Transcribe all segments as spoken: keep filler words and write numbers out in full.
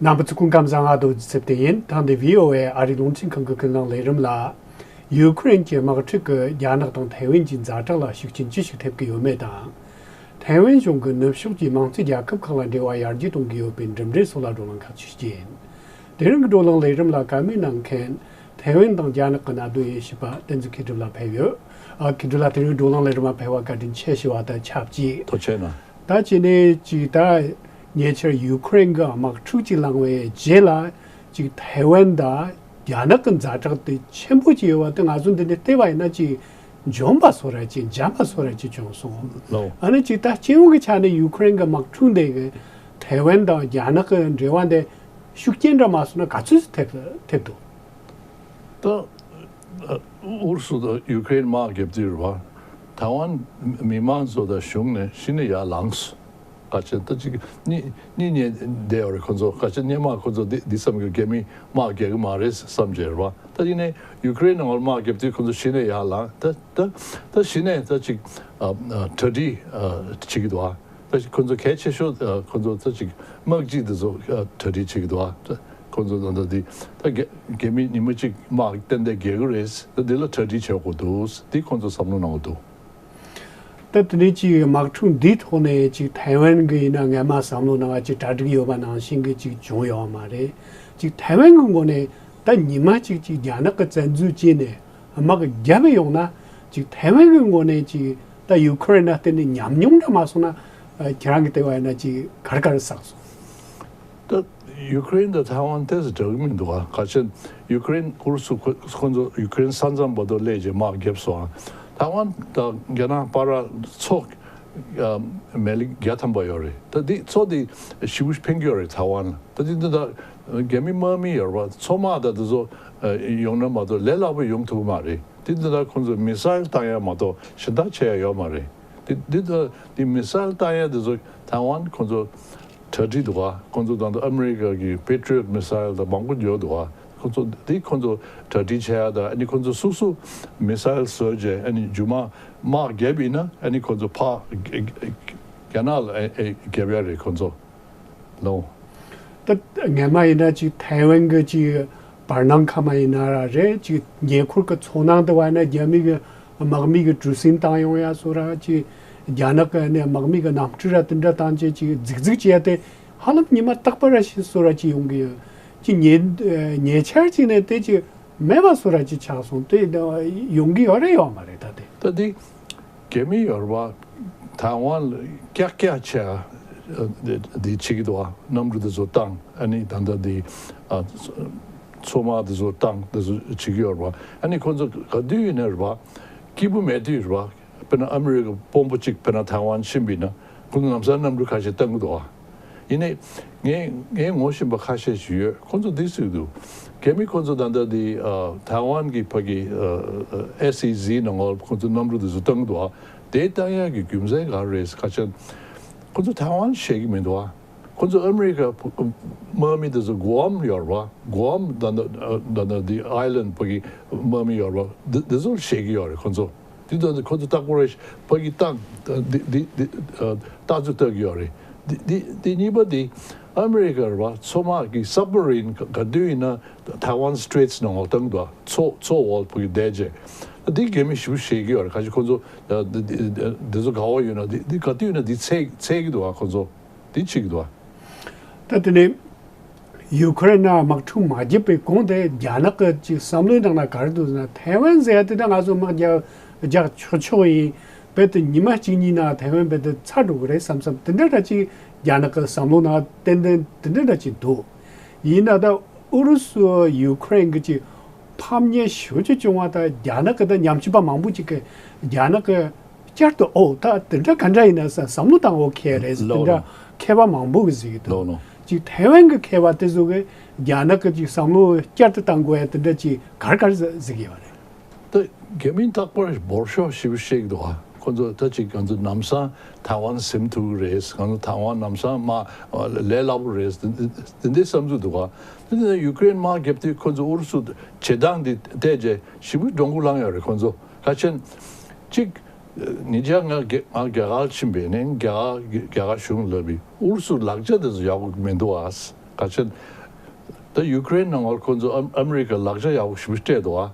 རྣམ་པ་ཚོ་སྐུ་ཁམས་བཟང་། ང་རྡོ་རྗེ་ཚེ་བརྟན་ཡིན། ད་འདི་བྷི་ཨོ་ཨེ་ཨ་རིའི་རླུང་འཕྲིན་ཁང་གི་ཀུན་གླེང་ལས་རིམ་ལ། ཡུ་ཁུ་རེན་གྱི་དམག་འཁྲུག་གིས་རྒྱ་ནག་དང་ཐའེ་ཝན་གྱི་ཛ་དྲག་ལ་ཤུགས་རྐྱེན་ཅི་ཞིག་ཐེབས་ཀྱི་ཡོད་མེད་དང་། ཐའེ་ཝན་གཞུང་གིས་ནུབ་ཕྱོགས་ཀྱི་དམངས་གཙོའི་རྒྱལ་ཁབ་ཁག་ལ་འབྲེལ་བ་ཡར་རྒྱས་གཏོང་གི་ཡོད་པའི་གྲུབ་འབྲས་སོགས་ལ་བགྲོ་གླེང་ཁག་ཅིག་བྱེད་ཀྱི་ཡིན། དེ་རིང་གི་བགྲོ་གླེང་ལས་རིམ་ལ་བཀའ་མོལ་གནང་མཁན། ཐའེ་ཝན་དང་རྒྱ་ནག་གི་གནད་དོན་དབྱེ་ཞིབ་པ་བསྟན་འཛིན་མཁས་གྲུབ་ལགས་ཕེབས་ཡོད། ཨ། མཁས་གྲུབ་ལགས། དེ་རིང་བགྲོ་གླེང་ལས་རིམ་ལ་ཕེབས་པར་བཀའ་དྲིན་ཆེ་ཞུ་བ་དང་ཆབས་ཅིག་ཐུགས་རྗེ་གནང་། ད་བྱས་ནས་ཅིག་ད་ཉེ་ཆར་ཡུ་ཁུ་རེན་གྱི་དམག་འཁྲུག་ཅིག་ལངས་པའི་རྗེས་ལ། ཅིག་ཐའེ་ཝན་དང་རྒྱ་ནག་གི་ཛ་དྲག་དེ་ཆེན་པོ་ཅིག་ཡོད་པ་དེ་ང་ཚོ་འདི་ནས་བལྟས་པ་ཡིན་ན་ཅིག་འཇོམས་པ་བཟོ་འདྲ་ཅིག་འཇམ་པ་བཟོ་འདྲ་ཅིག་བྱུང་སོང་། ལོ། ཨ་ནི་ཅིག་ད་སྤྱི་ཡོངས་ཀྱི་ཆ་ནས་ཡུ་ཁུ་རེན་གྱི་དམག་འཁྲུག་འདི་གིས་ཐའེ་ཝན་དང་རྒྱ་ནག་གི་འབྲེལ་བ་འདི་ཤུགས་རྐྱེན་འདྲ་མ་སོང་ན་ག་ཚོད་ཐེབས་ཐེབས་འདུག་ད། ཨུ་རུ་སུ་དང་ཡུ་ཀེ་རེན་དམག་རྒྱབ་དུས་རེད་བ། ཐའེ་ཝན་མི་མང་ཚོ་དང་གཞུང་ནས་གཞི་ནས་ཡར་ལངས་སོང་། ག་ཅི་ད་ཅིག་གཉིད་གཉིད་ཉལ་བསྡད་ཡོད་རེད་ཁོ་ཚོ། ག་ཅི་སྔོན་མ་ཁོ་ཚོ་འདི་འདི་བསམ་གི་རྒྱ་མི་དམག་རྒྱག་གི་མ་རེད་བསམ་བྱས་རེད་བ། ད་ཡིན་ནའི་ཡུ་ཀེ་རེན་ནང་ལ་དམག་རྒྱབ་དུས་ཁོ་ཚོ་གཞི་ནས་ཡར་ལངས། ད་ད་ད་གཞི་ནས་ད་ཅིག་ཨ་ཨ་གྲ་སྒྲིག་ཨ་བྱེད་ཀྱི་འདུག་ཨ། ད་ཁོ་ཚོ་གལ་ཆེ་ཤོས་ཨ་ཁོ་ཚོ་ད་ཅིག་དམག་སྤྱི་དེ་ཚོ་ཨ་གྲ་སྒྲིག་བྱེད་ཀྱི་འདུག་ཨ། ད་ཁོ་ཚོ་ད་ད་འདི་ད་རྒྱ་རྒྱ་མི་ཉི་མ་གཅིག་དམག་ཏན་ཏན་རྒྱག་གི་རེད། ད་འདི་ལ་གྲ་སྒྲིག་བྱེད་དགོས་འདུག་འདི་ཁོ་ཚོ་བསམ་བློ་གནང་གི་འདུག་ད་དེ་ནས་ཅིག་དམག་འཁྲུག་འདིའི་ཐོག་ནས་ཅིག་ཐའེ་ཝན་གྱི་ཡིན་ན་སྔོན་མ་བསམ་བློ་གནང་བ་ཅིག་གྲ་སྒྲིག་ཡོད་པ་ནང་བཞིན་གྱི་ཅིག་བྱུང་ཡོད་མ་རེད། ཅིག་ཐའེ་ཝན་གྱི་ངོས་ནས་ད་ཉི་མ་གཅིག་ཅིག་རྒྱ་ནག་གི་བཙན་འཛུལ་བྱས་ནས་དམག་རྒྱབ་ཡོང་ན། ཅིག་ཐའེ་ཝན་གྱི་ངོས་ནས་ཅིག་ད་ཡུ་ཁུ་རེན་ལ་བརྟེན་ནས་ཉམས་མྱོང་འདྲ་མ་སོང་ན། ཨ། ཁྱེད་རང་གི་ལྟ་བ་ཡིན་ན་ཅིག་ག་རེ་ག་རེ་བསགས་སོང་། ད་ཡུ་ཀེ་རེན་དང་ཐའེ་ཝན་ཏོག་ཙམ་འདྲ་གི་མི་འདུག་ཨ། ག་ཅི་ཡུ་ཀེ་རེན་ཨུ་རུ་སུ་ཁོ་ཁོ་ཚོ་ཡུ་ཀེ་རེན་ས་མཚམས་བར་དུ་སླེབས་རྗེས་དམག་བརྒྱབ་སོང་ཨ། ཐའེ་ཝན་དང་རྒྱ་ནག་བར་མཚོ་ཨ་མེ་ལི་བརྒྱ་ཐམ་པ་ཡོད་རེད། ད་འདི་མཚོ་འདི་ཞེ་པོ་ཕན་གྱི་ཡོད་རེད་ཐའེ་ཝན་ལ། ད་འདི་འདི་ད་རྒྱ་མི་དམག་མི་ཡོད་རེད་བ། མཚོ་དམག་དང་འདི་ཚོ་ཨ་ཡོང་ན་མ་གཏོགས་ལས་སླ་པོ་ཡོང་ཐུབ་ཀྱི་མ་རེད། འདི་འདི་ད་ཁོ་ཚོ་མི་སེལ་བཏང་ཡ་མ་གཏོགས་གཞན་དག་བྱེད་ཡ་ཡོད་མ་རེད། འདི་འདི་ད་འདི་མི་སེལ་བཏང་ཡ་འདི་ཚོ་ཐའེ་ཝན་ཁོ་ཚོ་གྲ་སྒྲིག་འདུག་ག་ཁོ་ཚོ་ད་ལྟ་ཨ་མི་རི་ཀ་གི་པེ་ཊི་རི་ཡོཊ་མི་སེལ་དང་མང་པོ་ཡོད་འདུག་ག་ཁོ་ཚོ་འདི་ཁོ་ཚོ་གྲ་སྒྲིག་བྱས་ཡ་དང་ཨ་ནི་ཁོ་ཚོ་སོ་སོ་མི་སེལ་བཟོས་རྗེས་ཨ་ནི་རྒྱུ་མ་དམག་བརྒྱབ་ཡིན་ན་ཨ་ནི་ཁོ་ཚོ་ཕར་རྒྱ་ནག་ལ་ཨེ་ཨེ་བརྒྱབ་ཡ་རེད་ཁོ་ཚོ་ལོ། ད་སྔོན་མ་ཡིན་ན་ཅིག་ཐའེ་ཝན་གྱི་ཅིག་བར་སྣང་ཁ་མ་ཡིན་ན་ར་རེད། ཅིག་ཉེ་འཁོར་གྱི་མཚོ་ནང་དུ་བ་ན་རྒྱ་མི་གི་དམག་མི་གི་གྲུ་གཟིངས་བཏང་ཡོང་ཡ་སོགས་ར། ཅིག་རྒྱ་ནག་གི་ནས་དམག་མི་གི་གནམ་གྲུ་ར་དེ་འདྲ་བཏང་བྱས་ཅིག་རྫིག་རྫིག་བྱས་ཏེ་ཧ་ལམ་ཉི་མ་རྟག་པ་ར་ཞིག་སོགས་ར་ཅིག་ཡོང་གི་ཡོད། ཅིག་ཉེ་ཉེ་ཆར་ཅིག་ནས་དེ་ཅིག་མེད་པ་སོགས་ར་ཅིག་ཆགས་སོང་། དེ་ཡོང་གི་ཡོད་རེད་ཡོད་མ་རེད་ད་དེ། ད་དེ་རྒྱ་མི་ཡོད་རེད་བ། ཐའེ་ཝན་ལ་ཀྱག་ཀྱག་བྱས་འདི་བྱེད་ཀྱི་འདུག་བ། གནམ་གྲུ་དེ་ཚོ་བཏང་ཨ་ནི་ད་ལྟ་འདི་ཨ་མཚོ་དམག་དེ་ཚོ་བཏང་དེ་ཚོ་བྱེད་ཀྱི་ཡོད་རེད་བ། ཨ་ནི་ཁོ་ཚོ་ག་དུས་ཡིན་ན་རེད་བ། སྐྱིད་པོ་མེད་དུས་རེད་བ། དཔེར་ན་ཨ་མི་རི་ཀ་དཔོན་པོ་གཅིག་དཔེར་ན་ཐའེ་ཝན་ཕྱིན་པ་ཡིན་ན་ཁོ་ཚོ་ལམ་སང་གནམ་གྲུ་ཁ་ཤས་བཏང་གི་འདུག་བ། ཡིན་ནའི་ངས་ངས་ངོ་ཤེས་པ་ཁ་ཤས་ཤིག་ཡོད། ཁོ་ཚོ་འདི་ཟེར་གྱི་འདུག་རྒྱ་མི་ཁོ་ཚོ་ད་ལྟ་འདི་ཨ་ཐའེ་ཝན་གྱི་ཕ་གི་ཨ་ཨ་ཨེ་སི་ཨི་ཟི་ནང་ལ་ཁོ་ཚོ་གནམ་གྲུ་འདི་ཚོ་བཏང་གི་འདུག་ཨ། དེ་བཏང་ཡག་གི་རྒྱུ་མཚན་ག་རེ་རེད་ཁ་ཆེ། ཁོ་ཚོ་ཐའེ་ཝན་ཤེས་ཀྱི་མི་འདུག་ཨ། ཁོ་ཚོ་ཨ་མི་རི་ཀ་དམག་མི་འདི་ཚོ་གུ་ཨམ་ཡོད་རེད་བ། གུ་ཨམ་ད་ད་ད་ད་འདི་ཨའི་ལན་ཕ་གི་དམག་མི་ཡོད་རེད་བ། འདི་འདི་ཚོ་ཤེས་ཀྱི་ཡོད་རེད་ཁོ་ཚོ། དེ་དོན་དུ་ཁོ་ཚོ་རྟག་པར་ཕ་གི་བཏང་འདི་འདི་འདི་ལྟ་ཚུལ་ལྟ་གི་ཡོད་རེད། འདི་འདི་འདི་གཉིས་པ་འདི་ཨ་མི་རི་ཀ་རེད་བ། མཚོ་དམག་གི་སབ་མ་རིན་ག་དུས་ཡིན་ན་ཐའེ་ཝན་སི་ཊེ་ཊི་སི་ནང་ལ་བཏང་འདུག་མཚོ་མཚོ་འོག་ཕ་གི་བསྡད་རྗེས་འདི་རྒྱ་མི་ཞིབ་ཞིབ་བྱེད་ཀྱི་ཡོད་རེད། ག་ཅི་ཁོ་ཚོ་འདི་འདི་འདི་ཚོ་དགའ་བོ་ཡོད་ན་འདི་འདི་ག་དུས་ཡིན་ན་འདི་འཚོལ་འཚོལ་གི་འདུག་ཁོ་ཚོ་འདི་བྱེད་ཀྱི་འདུག་ད་དེ་ནས། ཡུ་ཁུ་རེན་ནང་དམག་འཁྲུག་མ་བརྒྱབ་པའི་གོང་དེ་རྒྱ་ནག་གི་ཅིག་བསམ་བློའི་ནང་ན་ག་རེ་འདུག་ཟེར་ན། ཐའེ་ཝན་ཟེར་ཡ་དེ་ད་ང་ཚོ་དམག་རྒྱག་རྒྱག་ཆོག་ཆོག་ཡིན། རྦད་དེ་ཉི་མ་གཅིག་གཉིས་ནང་ཐའེ་ཝན་རྦད་དེ་ཚར་འགྲོ་གི་རེད་བསམ་བསམ་དེ་འདྲ་འདྲ་ཅིག་རྒྱ་ནག་གི་བསམ་བློ་ནང་ཏན་ཏན་དེ་འདྲ་འདྲ་ཅིག་འདུག་ཡིན་ན་ད་ཨུ་རུ་སུ་ཡུ་ཁུ་རེན་གི་ཅིག་ཕམ་ཉེས་ཞེ་པོ་ཅིག་བྱུང་བ་ད་རྒྱ་ནག་གི་ད་ཉམས་ཞིབ་པ་མང་པོ་ཅིག་གི་རྒྱ་ནག་གི་བསྐྱར་དུ་ཨོ་ད་དེ་འདྲ་ག་འདྲ་ཡིན་ན་ས་བསམ་བློ་བཏང་འོ་ཁེལ་རེད་ཟེར། ལོ་དེ་འདྲ་ལོ། མཁས་པ་མང་པོ་གིས་ཟེར་གྱི་འདུག་ལོ་ལོ། ཅིག་ཐའེ་ཝན་གྱི་མཁས་པ་དེ་ཚོ་གིས་རྒྱ་ནག་གི་ཅིག་བསམ་བློ་བསྐྱར་དུ་བཏང་དགོས་ཡ་དེ་འདྲ་ཅིག་ག་རེ་ག་རེ་ཟེར་གྱི་ཡོད་རེད། ད་རྒྱ་མིས་རྟག་པར་འབོར་ཤོག་ཞིབ་བཤད་ཀྱི་འདུག་ཨ། ཁོ་ཚོ་ད་ཅིག་ང་ཚོ་ནམ་སང་ཐའེ་ཝན་ཟིན་ཐུབ་ཀྱི་རེད། ང་ཚོ་ཐའེ་ཝན་ནམ་སང་མ་ལས་སླ་པོ་རེད། དེ་འདྲའི་བསམ་ཚུལ་འདུག་ཨ། དེ་ནས་ཡུ་ཀེ་རེན་དམག་རྒྱབ་དུས་ཁོ་ཚོ་ཨུ་རུ་སུ་བྱེད་སྟངས་འདི་བལྟས་རྗེས་ཞེ་པོ་འདྲོང་ཁུག་ལངས་ཡོད་རེད་ཁོ་ཚོ། ག་ཅི་ཅིག་ཉེ་ཆར་ང་རྒྱ་ང་རྒྱ་གར་ཕྱིན་པས་ནས་རྒྱ་གར་རྒྱ་གར་གཞུང་ལ་ལབ་པས་ཨུ་རུ་སུ་ལག་ཆ་དེ་ཚོ་ཡག་པོ་མི་འདུག་ཨ། ག་ཅན། ད་ཡུ་ཀེ་རེན་ནང་ལ་ཁོ་ཚོ་ཨ་ཨ་མི་རི་ཀ་ལག་ཆ་ཡག་པོ་ཞེ་པོ་སྤྲད་འདུག་ཨ།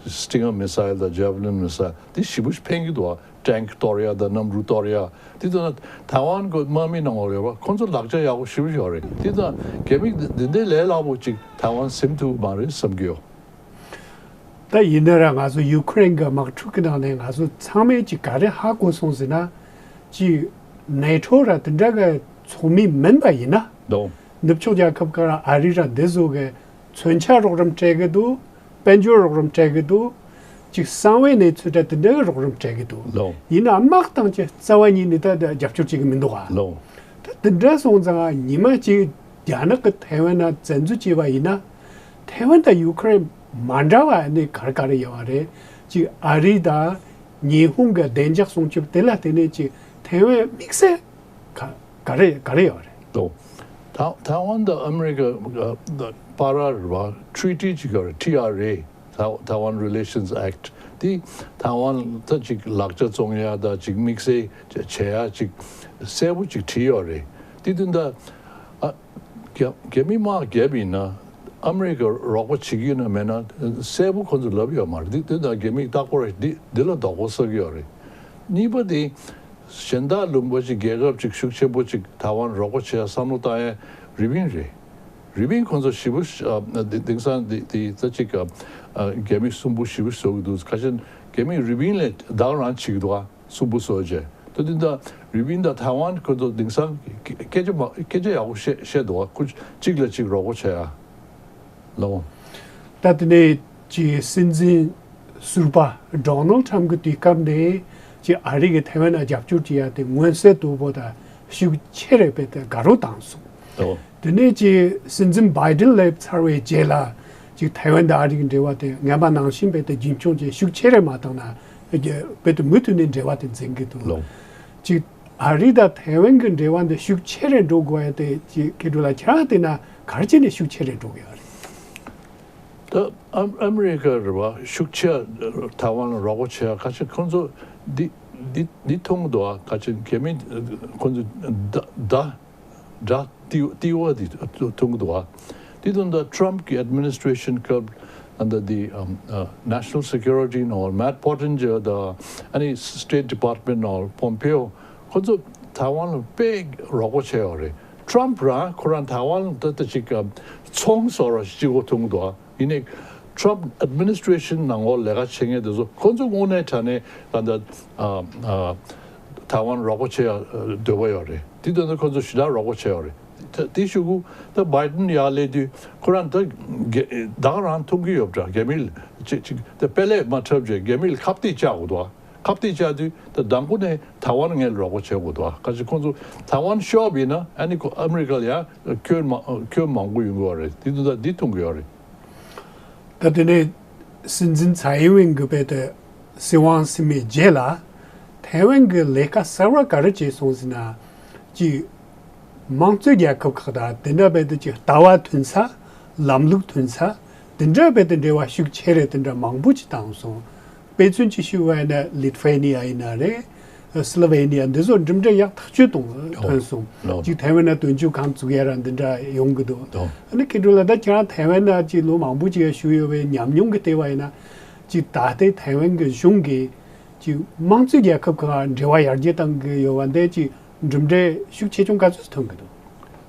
སི་ཊིང་གར་མི་སའིལ་དང་ཇེ་ཝི་ལིན་མི་སའིལ་དེ་ཞེ་པོ་ཕན་གྱི་འདུག་ཨ། ཊེང་ཀི་གཏོར་ཡ་དང་གནམ་གྲུ་གཏོར་ཡ། དེ་དང་ཐའེ་ཝན་གྱི་དམག་མི་ནང་ལ་ཡོད་པ་ཁོ་ཚོ་ལག་ཆ་ཡག་པོ་ཞེ་པོ་ཡོད་རེད། དེ་དང་རྒྱ་མི་འདི་འདྲའི་ལས་སླ་པོ་ཅིག་ཐའེ་ཝན་ཟིན་ཐུབ་མ་རེད་བསམ་གྱི་ཡོད། ད་ཡིན་ན་ར་ང་ཚོ་ཡུ་ཀེ་རེན་གྱི་དམག་འཁྲུག་གི་ནང་ནས་ང་ཚོ་ཚང་མས་ཅིག་ག་རེ་ཧ་གོ་སོང་ཟེར་ན། ཅིག་ནེ་ཊོ་ར་དེ་འདྲ་གི་ཚོགས་མི་མིན་པ་ཡིན་ན། ལོ། ནུབ་ཕྱོགས་རྒྱལ་ཁབ་ཁག་ར་ཨ་རི་ར་འདི་བཟོ་གི་མཚོན་ཆ་རོགས་རམ་སྤྲད་གི་འདུག་དཔལ་འབྱོར་རོགས་རམ་སྤྲད་གི་འདུག་ཅིག་གསང་བའི་གནས་ཚུལ་འདྲ་དེ་འདྲ་གི་རོགས་རམ་སྤྲད་གི་འདུག་ལོ། ཡིན་ན་དམག་དང་ཅིག་རྩ་བ་ཉིད་ནས་ད་རྒྱབ་སྐྱོར་བྱེད་གི་མི་འདུག་ག་ལོ། ད་དེ་འདྲ་སོང་ཙང་ཉི་མ་གཅིག་རྒྱ་ནག་གི་ཐའེ་ཝན་ན་བཙན་འཛུལ་བྱས་པ་ཡིན་ན། ཐའེ་ཝན་དང་ཡུ་ཀེ་རེན་མ་འདྲ་བ་ནི་ག་རེ་ག་རེ་ཡོད་པ་རེད། ཅིག་ཨ་རི་དང་ཉི་ཧོང་གི་བདེ་འཇགས་སྲུང་སྐྱོབ་དེ་ལ་བརྟེན་ནས་ཅིག་ཐའེ་ཝན་དམིགས་བསལ་ག་ག་རེ་ག་རེ་ཡོད་པ་རེད། ལོ། ཐའེ་ཐའེ་ཝན་དང་ཨ་མི་རི་ཀ་བར་ར་ཊི་རི་ཊི་ཅིག་ཡོད་རེད། ཊི་ཨར་ཨེ། Taiwan Relations Act དེ་ཐའེ་ཝན་ད་ཅིག་ལག་ཆ་བཙོང་ཡ་དང་ཅིག་དམིགས་བསལ་བྱེད་ཡ་ཅིག་གསལ་པོ་ཅིག་བྲིས་ཡོད་རེད། དེ་དོན་དག་ཨ། རྒྱ་རྒྱ་མི་དམག་རྒྱབ་ཡིན་ན་ཨ་མི་རི་ཀ་རོགས་པ་བྱེད་ཀྱི་ཡོད་ན་མེད་ན་གསལ་པོ་ཁོ་ཚོ་ལབ་ཡོད་མ་རེད། འདི་འདི་དང་རྒྱ་མིས་རྟག་པར་འདི་འདི་ལ་རྡོག་པོ་གསོག་གི་ཡོད་རེད། གཉིས་པ་དེ་གཞན་དག་ལུང་པ་ཅིག་རྒྱལ་ཁབ་ཅིག་ཤུགས་ཆེན་པོ་ཅིག་ཐའེ་ཝན་རོགས་པ་བྱེད་ཡ་བསམ་བློ་བཏང་ཡ་རི་པིན་རེད། རི་པིན་ཁོ་ཚོ་ཞེ་པོ་ཨ་དེ་དེང་སང་དེ་དེ་ད་ཅིག་ཨ་རྒྱ་མི་སུན་པོ་ཞེ་པོ་བཟོ་གི་འདུག་ཁ་ཤས་རྒྱ་མི་རི་པིན་ལས་བདག་རང་བྱེད་ཀྱི་འདུག་ཨ། སུན་པོ་བཟོ་བྱས། ད་དེ་འདྲ་རི་པིན་དང་ཐའེ་ཝན་ཁོ་ཚོ་དེང་སང་སྐད་ཆ་མ་སྐད་ཆ་ཡག་པོ་བཤད་བཤད་འདུག་བ། ཁོ་གཅིག་ལ་གཅིག་རོགས་པ་བྱས་ཡ། ལོ། ད་དེ་ནས་ཀྱི་སྲིད་འཛིན་ཟུར་པ་ཌོ་ནལ་ཊམ་གྱི་དུས་སྐབས་ནས་ཀྱི་ཨ་རི་གི་ཐའེ་ཝན་ལ་རྒྱབ་སྐྱོར་བྱེད་ཡ་དེ་མངོན་གསལ་དོད་པོ་དང་ཤུགས་ཆེ་རེད་པས་དེ་དགའ་རོགས་བཏང་སོང་། ལོ། དེ་ནས་ཀྱི་སྲིད་འཛིན་བྷའི་ཌེན་སླེབས་ཚར་བའི་རྗེས་ལ་ཀྱི་ཐའེ་ཝན་དང་ཨ་རི་གི་འབྲེལ་བ་དེ་སྔ་མ་ནང་བཞིན་རྦད་དེ་རྒྱུན་འཁྱོངས་བྱས་ཤུགས་ཆེ་རེ་མ་བཏང་ན་རྦད་དེ་མུ་མཐུད་ནས་འབྲེལ་བ་དེ་འཛིན་གྱི་འདུག་ལོ། ཀྱི་ཨ་རི་དང་ཐའེ་ཝན་གྱི་འབྲེལ་བ་འདི་ཤུགས་ཆེ་རེ་འགྲོ་དགོས་ཡ་དེ་ཀྱི་སྐྱིད་སྡུག་ལ་ཁྱེད་རང་བལྟས་ན་ག་རེ་བྱས་ནས་ཤུགས་ཆེ་རེ་འགྲོ་དགོས་ཡ་རེད། ད་ཨ་ཨ་མི་རི་ཀ་རེད་བ། ཤུགས་ཆེ་ཐའེ་ཝན་ལ་རོགས་པ་བྱེད་ཡ་ཁ་ཤས་ཁོང་ཚོ་འདི་འདི་འདི་མཐོང་གི་འདུག་ཨ། ཁ་ཤས་རྒྱ་མི་ཁོང་ཚོ་ད་ད། སྒྲ་ཏི་ཏི་བ་དེ་ཐུ་ཐུང་གི་འདུག་བ། དེ་དོན་དག་ཊམ་གི་ཨེཌ་མི་ནི་སི་ཊི་རེ་ཤན་སྐབས་ཨ་ད་དེ་ཨམ་ཨ་ནེ་ཤ་ནལ་སེ་ཀུ་རི་ཊི་ནང་མེཊ་པོ་ཊི་ཇེ་དང་ཨ་ནི་སི་ཊེཊ་ཌི་པཱར་ཊི་མེནཊ་ནང་པོམ་པེ་ཨོ་ཁོ་ཚོ་ཐའེ་ཝན་ལ་དཔེ་རོགས་པ་བྱས་ཡོད་རེད། ཊམ་རང་ཁོ་རང་ཐའེ་ཝན་ལ་ད་ལྟ་ཅིག་ཨམ་ཚོང་བཟོ་ར་ཅིག་གོ་ཐུང་གི་འདུག་བ། ཡིན་ནའི་ཊམ་ཨེཌ་མི་ནི་སི་ཊི་རེ་ཤན་ནང་ལོགས་ལས་ཀ་བྱེད་མཁན་དེ་ཚོ་ཁོ་ཚོ་དངོས་གནས་དྲང་གནས་ད་ལྟ་ཨ་ཨ་ཐའེ་ཝན་རོགས་པ་བྱེད་ཡ་འདོད་པ་ཡོད་རེད། དེ་དོན་དུ་ཁོ་ཚོ་ཞེ་དྲག་རོགས་པ་བྱས་ཡོད་རེད། ད་དེ་ཞུ་གུ་ད་བྷའི་ཌེན་ཡར་སླེབས་དུས་ཁོ་རང་ད་རྒྱ་བདག་རང་མཐོང་གི་ཡོད་པ་འདྲ། རྒྱ་མི་ལ་ཅིག་ཅིག་ད་དཔེ་ལས་མ་འཁྲབ་བྱས་རྒྱ་མི་ལ་ཁ་གཏད་བཅག་དགོས་འདུག་ཁ་གཏད་བཅག་དུས་ད་མདང་དགོང་ནས་ཐའེ་ཝན་ངས་རོགས་པ་བྱེད་དགོས་འདུག་ཁ་ཅིག་ཁོ་ཚོ་ཐའེ་ཝན་ཤོར་བ་ཡིན་ན་ཨ་ནི་ཁོ་ཨ་མི་རི་ཀ་ལ་ཡང་སྐྱོན་མ་སྐྱོན་མང་པོ་ཡོང་གི་ཡོད་རེད། དེ་དོན་དག་འདི་མཐོང་གི་ཡོད་རེད། ད་དེ་ནས་སྲིད་འཛིན་ཚའེ་ཨིན་ཝེན་གྱིས་རྦད་དེ་སྲིད་དབང་ཟིན་པའི་རྗེས་ལ་ཐའེ་ཝན་གྱི་ལས་ཀ་གསར་བ་ག་རེ་བྱས་སོང་ཟེར་ན། གཅིག་དམངས་གཙོའི་རྒྱལ་ཁབ་ཁག་དང་དེ་འདྲ་རྦད་དེ་གཅིག་ལྟ་བ་མཐུན་ས། ལམ་ལུགས་མཐུན་ས། དེ་འདྲ་རྦད་དེ་འབྲེལ་བ་ཤུགས་ཆེ་རེ་དེ་འདྲ་མང་པོ་ཅིག་བཏང་སོང་། དཔེ་མཚོན་ཅིག་ཞུ་བ་ཡིན་ན་ལི་ཐུ་ཝེ་ནི་ཡ་ཡིན་ན་རེད། སི་ལོ་ཝེ་ནི་ཡ་འདི་ཚོ་གྲུབ་འབྲས་ཡག་ཐག་ཆོད་གཏོང་ཐོན་སོང་། ལོ། གཅིག་ཐའེ་ཝན་ན་དོན་གཅོད་ཁང་བཙུགས་ཡ་ར་འདི་འདྲ་ཡོང་གི་འདུག་ལོ། ཨ་ནི་སྐྱིད་སྡུག་ལ་ད་ཁྱེད་རང་ཐའེ་ཝན་ན་གཅིག་ལོ་མང་པོ་ཅིག་ཡ་བཞུགས་ཡོད་པའི་ཉམས་མྱོང་གི་ལྟེ་བ་ཡིན་ན། གཅིག་ད་ལྟའི་ཐའེ་ཝན་གྱི་གཞུང་གིས་གཅིག་དམངས་གཙོའི་རྒྱལ་ཁབ་ཁག་འབྲེལ་བ་ཡར་རྒྱས་གཏང་གི་ཡོད་པ་འདི་གཅིག་གྲུབ་འབྲས་ཤུགས་ཆེ་ཆུང་ག་ཚོད་ཐོན་གི་འདུག་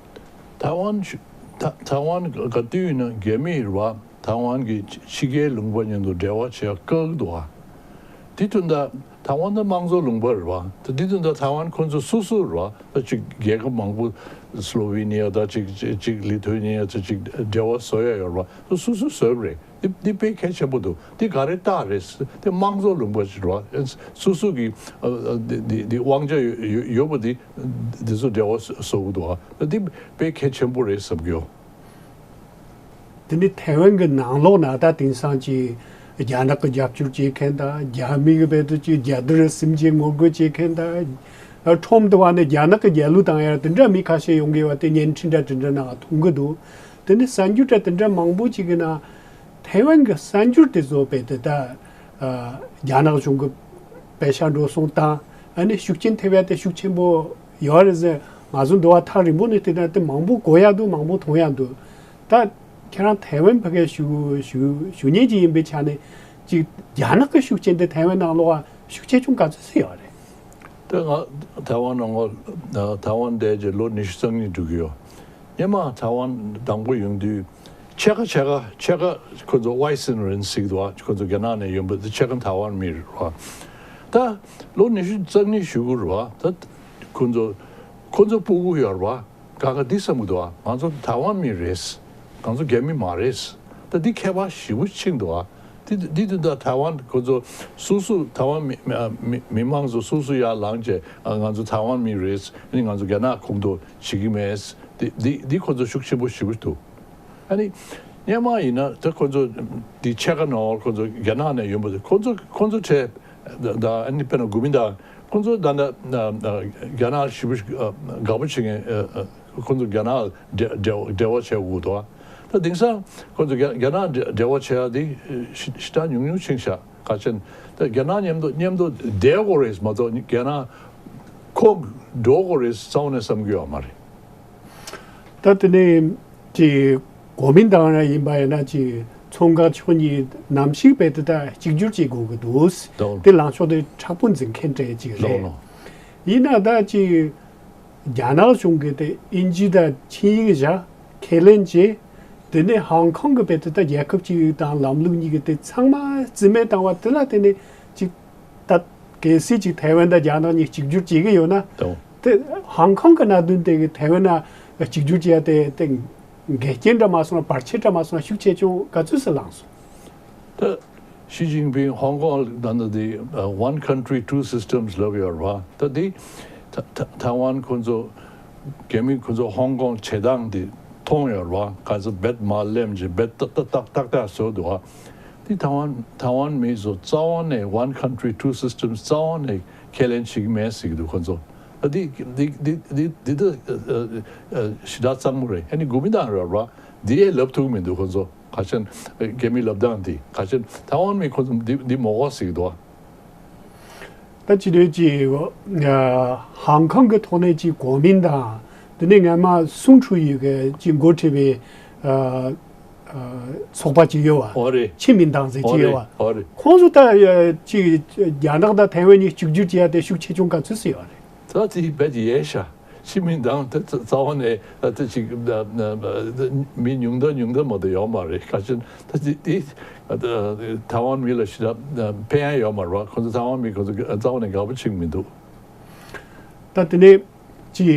ཐའེ་ཝན་ཤུ་ཐ་ཐའེ་ཝན་ག་དུས་ཡིན་ན་རྒྱ་མི་རེད་བ། ཐའེ་ཝན་གྱི་ཕྱི་རྒྱལ་ལུང་པ་མཉམ་དུ་འབྲེལ་བ་བྱེད་ཡ་དཀའ་གི་འདུག་བ། དེ་དོན་དག་ཐའེ་ཝན་ནི་དམངས་གཙོ་ལུང་པ་རེད་བ། དེ་དེ་དོན་དག་ཐའེ་ཝན་ཁོ་ཚོ་སོ་སོ་རེད་བ། ད་ཅིག་རྒྱལ་ཁབ་མང་པོ་སི་ལོ་ཝེ་ནི་ཡ་དང་ཅིག་ཅིག་ཅིག་ལི་ཐུ་ཝེ་ནི་ཡ་དང་ཅིག་འབྲེལ་བ་བཟོ་ཡ་ཡོད་རེད་བ། སོ་སོ་བཟོས་པ་རེད། འདི་འདི་དཔེ་གལ་ཆེན་པོ་འདུག་འདི་ག་རེ་རྟགས་རེད། འདི་དམངས་གཙོ་ལུང་པ་ཞིག་རེད་བ། སོ་སོ་གི་ཨ་ཨ་འདི་འདི་འདི་དབང་ཆ་ཡོད་ཡོད་ཡོད་པ་འདི་འདི་ཚོ་འབྲེལ་བ་བཟོ་བཟོ་གི་འདུག་བ། འདི་དཔེ་གལ་ཆེན་པོ་རེད་བསམ་གྱི་ཡོད། དེ་ནི་ཐའེ་ཝན་གྱི་ནང་ལོགས་ན་ད་དེང་སང་ཅིག་རྒྱ་ནག་གི་རྒྱབ་སྐྱོར་བྱེད་མཁན་དང་རྒྱ་མི་གི་རྦད་དེ་ཅིག་རྒྱ་དར་སིམ་ཅིག་ངོ་རྒོལ་བྱེད་མཁན་དང་ཁྲོམ་དུ་བ་ནས་རྒྱ་ནག་གི་རྒྱལ་གླུ་བཏང་ཡ་དེ་འདྲ་མི་ཁ་ཤས་ཡོང་གི་བ་དེ་བརྙན་འཕྲིན་འདྲ་དེ་འདྲ་ནང་མཐོང་གི་འདུག་དེ་ནི་གསར་འགྱུར་འདྲ་དེ་འདྲ་མང་པོ་ཅིག་གི་ནང་ཐའེ་ཝན་གྱི་གསར་འགྱུར་དེ་ཚོ་རྦད་དེ་ད་རྒྱ་ནག་གཞུང་གི་པེ་ཤ་འགྲོ་སོང་དང་ཨ་ནི་ཤུགས་རྐྱེན་ཐེབས་ཡ་དེ་ཤུགས་ཆེན་པོ་ཡོད་རེད་ཟེར་ ང་ཚོ་འདི་བ་ཐག་རིང་པོ་ནས་བལྟས་ན་དེ་མང་པོ་གོ་ཡག་འདུག་མང་པོ་མཐོང་ཡག་འདུག་ད་ཁྱེད་རང་ཐའེ་ཝན་ཕ་གིར་བཞུགས་བཞུགས་བཞུགས་མཁན་ཅིག་ཡིན་པའི་ཆ་ནས་ཅིག་རྒྱ་ནག་གི་ཤུགས་རྐྱེན་དེ་ཐའེ་ཝན་ནང་ལོགས་ཤུགས་ཆེ་ཆུང་ག་ཚོད་ཙམ་ཡོད་རེད། དེ་ང་ཐའེ་ཝན་ནང་ལོགས་ཐའེ་ཝན་བསྡད་རྗེས་ལོ་ཉི་ཤུ་རྩ་གཉིས་འགྲོ་གི་ཡོད། སྔོན་མ་ཐའེ་ཝན་དང་པོ་ཡོང་དུས་ཕྱེད་ཀ་ཕྱེད་ཀ་ཕྱེད་ཀ་ཁོ་ཚོ་ཝའི་སིན་རེན་ཟེར་གི་འདུག་བ། ཁོ་ཚོ་རྒྱ་ནག་ནས་ཡོང་པ་དེ་ཕྱེད་ཀ་ཐའེ་ཝན་མི་རེད་བ། ད་ལོ་ཉི་ཤུ་རྩ་གཉིས་བཞུགས་གི་རེད་བ། ད་ཁོ་ཚོ་ཁོ་ཚོ་སྤུ་གུ་ཡོད་རེད་བ། ག་ག་འདི་བསམ་གི་འདུག་བ། ང་ཚོ་ཐའེ་ཝན་མི་རེད། ང་ཚོ་རྒྱ་མི་མ་རེད། ད་འདི་ཁྱད་པར་ཞེ་པོ་ཕྱིན་འདུག་བ། འདི་འདི་དུས་ད་ཐའེ་ཝན་ཁོ་ཚོ་སོ་སོ་ཐའེ་ཝན་མི་མི་མི་མང་ཚོ་སོ་སོ་ཡར་ལངས་བྱས་ཨ་ང་ཚོ་ཐའེ་ཝན་མི་རེད། ཨ་ནི་ང་ཚོ་རྒྱ་ནག་གོང་དུ་བྱེད་ཀྱི་མེད། འདི་འདི་འདི་ཁོ་ཚོ་ཤུགས་ཆེན་པོ་ཞེ་པོ་འདུག་ཨ་ནི་སྔོན་མ་ཡིན་ན་ད་ཁོ་ཚོ་འདི་ཕྱེད་ཀ་ནང་ཁོ་ཚོ་རྒྱ་ནག་ནས་ཡོང་པ་དེ་ཁོ་ཚོ་ཁོ་ཚོ་གྲས་ད་ཨ་ནི་དཔེར་ན་གོ་མིན་ཏང་ཁོ་ཚོ་ད་ལྟ་རྒྱ་ནག་ཞེ་པོ་དགའ་པོ་བྱེད་མཁན་ཁོ་ཚོ་རྒྱ་ནག་འབྲེལ་འབྲེལ་བ་བྱེད་དགོས་འདུག་ད་དེང་སང་ཁོ་ཚོ་རྒྱ་རྒྱ་ནག་འབྲེལ་བ་བྱེད་ཡ་དེ་ཞེ་དྲག་ཉུང་ཉུང་ཕྱིན་ཤག་ག་ཅན་ད་རྒྱ་ནག་མཉམ་དུ་མཉམ་དུ་བསྡད་དགོས་རེད་མ་གཏོགས་རྒྱ་ནག་ཁོ་འགྲོ་དགོས་རེད་རྩ་བ་ནས་བསམ་གྱི་ཡོད་མ་རེད། ད་དེ་ནས་ཀྱི་གོ་མིན་ཏང་ར་ཡིན་པ་ཡིན་ན་ཀྱི་མཚོ་འགག་ཕྱོགས་གཉིས་ནམ་ཞིག་བས་དེ་ད་གཅིག་གྱུར་བྱེད་དགོས་ཀྱི་འདུག་དེ་ལངས་ཕྱོགས་དེ་མཁྲེགས་པོ་འཛིན་མཁན་གྲས་ཅིག་རེད། ཡིན་ན་ད་ཀྱི་རྒྱ་ནག་གཞུང་གིས་དེ་དབྱིན་ཇི་དང་ཆིངས་ཡིག་བཞག་ཁས་ལེན་བྱས། དེ་ནས་ཧོང་ཀོང་གི་བས་དེ་ད་རྒྱལ་ཁབ་གཅིག་དང་ལམ་ལུགས་གཉིས་ཀྱི་དེ་ཚང་མ་རྩིས་མེད་བཏང་བ་དེ་ལ་བརྟེན་ནས་ཅིག་ད་གལ་སྲིད་ཅིག་ཐའེ་ཝན་དང་རྒྱ་ནག་གཉིས་གཅིག་གྱུར་བྱེད་ཀྱི་ཡོད་ན། དེ་ཧོང་ཀོང་གི་གནད་དོན་དེ་གི་ཐའེ་ཝན་ན་གཅིག་གྱུར་བྱེད་ཡ་དེ་དེ་འགལ་རྐྱེན་འདྲ་མ་སོང་ན་བར་ཆད་འདྲ་མ་སོང་ན་ཤུགས་ཆེ་ཆུང་ག་ཚོད་ཙམ་ལངས་སོང་། ད་ཞི་ཅིན་ཕིང་ཧོང་ཀོང་ད་ནི་དེ་One Country Two Systems ལབ་ཡོད་རེད་བ། ད་དེ་ཐ་ཐ་ཐའེ་ཝན་ཁོ་ཚོ་རྒྱ་མི་ཁོ་ཚོ་ཧོང་ཀོང་བྱེད་སྟངས་དེ་མཐོང་ཡོད་རེད་བ། ག་ཚོད་རྦད་མ་ལེམ་ཅིག་རྦད་ཏག་ཏག་ཏག་ཏག་ཏག་བཟོ་འདུག་བ། དེ་ཐའེ་ཝན་ཐའེ་ཝན་མི་ཚོ་རྩ་བ་ནས་One Country Two Systems རྩ་བ་ནས་ཁས་ལེན་བྱེད་ཀྱི་མེད་ཟེར་གྱི་འདུག་ཁོ་ཚོ། ཨ་འདི་འདི་འདི་འདི་འདི་འདི་ཨ་ཨ་ཞེ་དྲག་གཙང་མོ་རེད། ཨ་ནི་གོ་མིན་ཏང་རེད་བ། འདི་ཡས་ལབ་ཐུབ་མི་འདུག་ཁོ་ཚོ། ག་ཅན་རྒྱ་མི་ལབ་སྟངས་འདི་ག་ཅན་ཐའེ་ཝན་མི་ཁོ་ཚོ་འདི་འདི་མོ་གོ་ཟེར་གྱི་འདུག་བ། ད་ཅི་འདྲའི་ཅིག་ཧང་ཁང་གི་ཐོག་ནས་ཅིག་གོ་མིན་ཏང་དེ་ནས་སྔ་མ་སུང་ཁྲུའུ་ཡི་གི་ཅིག་འགོ་ཁྲིད་པའི་ཨ་ཨ་ཚོགས་པ་ཅིག་ཡོད་བ། ཨོ་རེད། ཆི་མིན་ཏང་ཟེར་ཅིག་ཡོད་བ། ཨོ་རེད། ཁོང་ཚོ་ད་ཨ་ཅིག་རྒྱ་ནག་དང་ཐའེ་ཝན་གཉིས་གཅིག་གྱུར་བྱེད་ཡ་དེ་ཤུགས་ཆེ་ཆུང་ག་ཚོད་ཙམ་ཡོད་རེད། ད་དེ་རྦད་ཡས་ཤག་ཆི་མིན་ཏང་དེ་རྩ་རྩ་བ་ནས་ད་དེ་ཅིག་མི་ཉུང་མཐའ་ཉུང་མཐའ་མ་གཏོགས་ཡོད་མ་རེད། ག་ཅན་ད་དེ་དེ་ཐའེ་ཝན་མི་ལ་ཞེ་དྲག་ཕན་ཡ་ཡོད་མ་རེད་བ། ཁོ་ཚོ་ཐའེ་ཝན་མི་ཁོ་ཚོ་རྩ་བ་ནས་དགའ་པོ་བྱེད་ཀྱི་མི་འདུག་ད་དེ་ནས་ཅིག་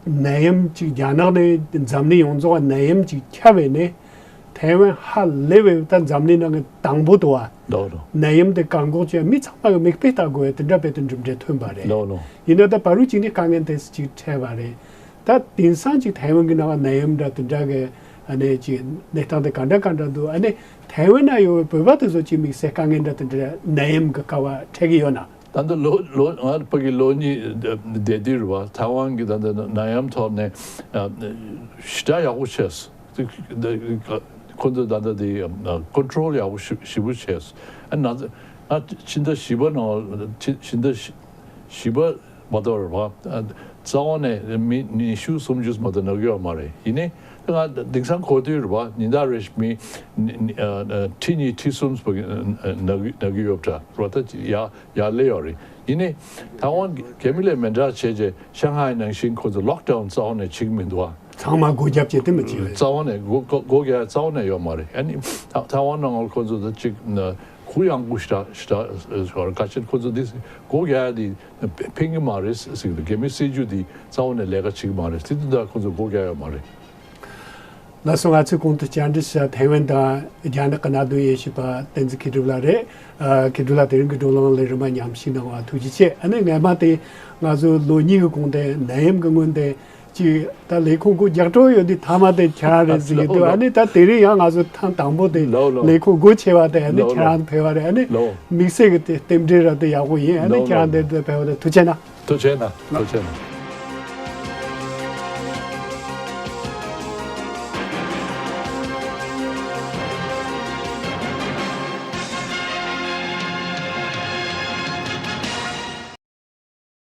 ནད་ཡམས་ཅིག་རྒྱ་ནག་ནས་འཛམ་གླིང་ཡོངས་རྫོགས་ནད་ཡམས་ཅིག་ཁྱབ་པས་ནས་ཐའེ་ཝན་ཧ་ལས་པའི་ད་འཛམ་གླིང་ནང་གི་དང་པོ་དུ་བ། ལོ་ལོ། ནད་ཡམས་དེ་བཀག་འགོག་བྱས་མི་ཚང་མ་གི་མིག་དཔེ་ལྟ་དགོས་པའི་དེ་འདྲ་བས་དེ་གྲུབ་འབྲས་ཐོན་པ་རེད། ལོ་ལོ། ཡིན་ན་ད་བར་དུ་ཅིག་ནས་དཀའ་ངལ་དེ་ཅིག་འཕྲད་པ་རེད། ད་དེང་སང་ཅིག་ཐའེ་ཝན་གི་ནང་ནད་ཡམས་འདྲ་དེ་འདྲ་གི་ཨ་ནས་ཅིག་གནས་སྟངས་དེ་ག་འདྲ་ག་འདྲ་འདུག་ཨ་ནས་ཐའེ་ཝན་ན་ཡོད་པའི་བོད་པ་དེ་ཚོ་ཅིག་དམིགས་བསལ་དཀའ་ངལ་འདྲ་དེ་འདྲ་ནད་ཡམས་གི་སྐབས་འཕྲད་གི་ཡོད་ན། ད་ལྟ་ལོ་ལོ་ང་ཕ་གི་ལོ་གཉིས་བསྡད་དུས་རེད་བ། ཐའེ་ཝན་གི་ད་ལྟ་ནད་ཡམས་ཐོག་ནས་ཞེ་དྲག་ཡག་པོ་བྱས། ཁོ་ཚོས་ད་ལྟ་དེ་ཀོན་ཊོལ་ཡག་པོ་ཞེ་ཞེ་པོ་བྱས། ཨ་ན་ཚ་ང་ཕྱི་ཟླ་བཞི་པ་ནང་ཕྱི་ཕྱི་ཟླ་བཞི་བཞི་པ་མ་གཏོགས་རེད་བ། རྩ་བ་ནས་མི་ཉི་ཤུ་སུམ་ཅུ་མ་གཏོགས་ན་གི་ཡོད་མ་རེད། ཡིན་ནའི་ང་དེང་སང་གོ་དུས་རེད་བ། ཉིན་ལྟར་རེ་བཞིན་མི་ཁྲི་གཉིས་ཁྲི་གསུམ་ན་གི་ན་གི་ཡོད་པ་འདྲ་རེད་བ། ད་ཡ་ཡར་སླེབས་ཡོད་རེད། ཡིན་ནའི་ཐའེ་ཝན་རྒྱ་མི་ལས་མི་འདྲ་བྱས་རྗེས་ཤང་ཧའེ་ནང་བཞིན་ཁོ་ཚོ་ལོག་ཌའུན་རྩ་བ་ནས་བྱེད་ཀྱི་མི་འདུག་བ། ཚང་མ་སྒོ་རྒྱབ་བྱས་ཏེ་མི་བྱེད་པས། རྩ་བ་ནས་སྒོ་སྒོ་སྒོ་རྒྱག་རྩ་བ་ནས་ཡོད་མ་རེད། ཨ་ནི་ཐ་ཐའེ་ཝན་ནང་ཁོ་ཚོ་ད་ཅིག་གུ་ཡངས་པོ་ཞེ་དྲག་ཞེ་དྲག་ཞོར་ཁ་ཤས་ཁོ་ཚོ་འདི་སྒོ་རྒྱག་ཡ་འདི་ཕན་གྱི་མ་རེད་ཟེར་གི་འདུག་རྒྱ་མི་སྲིད་ཇུས་འདི་རྩ་བ་ནས་ལས་ཀ་བྱེད་ཀྱི་མ་རེད། དེ་དུས་ད་ཁོ་ཚོ་སྒོ་རྒྱག་ཡོད་མ་རེད། ལགས་སོ། ང་ཚོས་གོང་དུ་བཅར་འདྲི་ཞུ་ཐའེ་ཝན་དང་རྒྱ་ནག་གི་གནད་དོན་དབྱེ་ཞིབ་པ་བསྟན་འཛིན་མཁས་གྲུབ་ལགས་རེད། ཨ་མཁས་གྲུབ་ལགས་དེ་རིང་གི་བགྲོ་གླེང་ལ་རིམ་པ་མཉམ་ཞུགས་གནང་བ་ཐུགས་རྗེ་ཆེ། ཨ་ནི་སྔ་མ་དེ་ང་ཚོ་ལོ་གཉིས་ཀྱི་གོང་དེ་ནད་ཡམས་ཀྱི་སྔོན་དེ་ཅིག་ད་ལས་ཁུངས་སྒོ་རྒྱག་འགྲོ་ཡོད་དུས་མཐའ་མ་དེ་ཁྱེད་རང་རེད་ཟེར་གྱི་འདུག་ལའོ་ཨ་ནི་ད་དེ་རིང་ཡང་ང་ཚོ་ཐེངས་དང་པོ་དེ་ལའོ་ལའོ་ལས་ཁུངས་སྒོ་ཕྱེ་བ་དེ་ཨ་ནི་ལའོ་ཁྱེད་རང་ཕེབས་པ་རེད། ཨ་ནི་ལའོ་དམིགས་བསལ་གྱི་དེ་རྟེན་འབྲེལ་རབ་ཏུ་ཡག་པོ་ཡིན། ཨ་ནི་ལའོ་ཁྱེད་རང་ལའོ་འདིར་ཕེབས་པ་དེ་ཐུགས་རྗེ་གནང་། ཐུགས་རྗེ་གནང་། ཐུགས་རྗེ་གནང་།